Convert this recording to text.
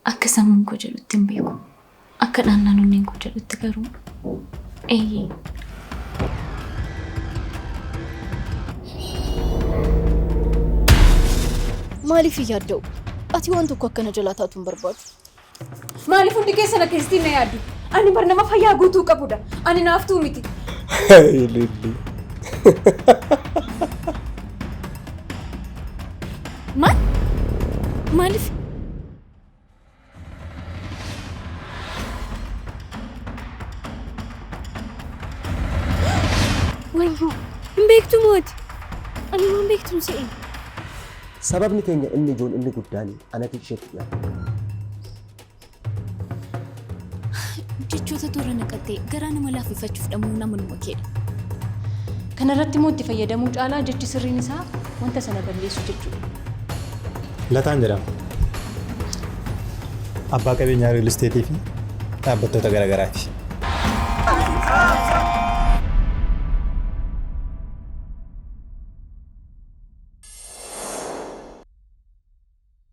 Akka sammuun koo jedhutti hin beeku. Akka dhaannaan onneen koo jedhutti garuu eeyyee. Maaliif hin yaadda'u? Ati waan tokko akka na jalaa taatu hin barbaadu. Maaliif hundi keessan akkasittiin na yaaddu? Ani bar nama fayyaa guutuu qabudha. Ani naaftuu miti. Ililli. Maal? Maaliif? Wayyoo! Hin beektu mooti. Ani waan beektuun se'e. Sababni keenya inni ijoon inni guddaan anatu isheetti dhiyaata. Jechoota toora naqattee garaa nama laaffifachuuf dhama'uun amaluma keedha. Kanarratti immoo itti fayyadamuu caalaa jechi sirriin isaa wanta sana balleessuu jechuudha. Lataan jedhama. Abbaa qabeenyaa riil isteetii fi dhaabbattoota garaagaraati.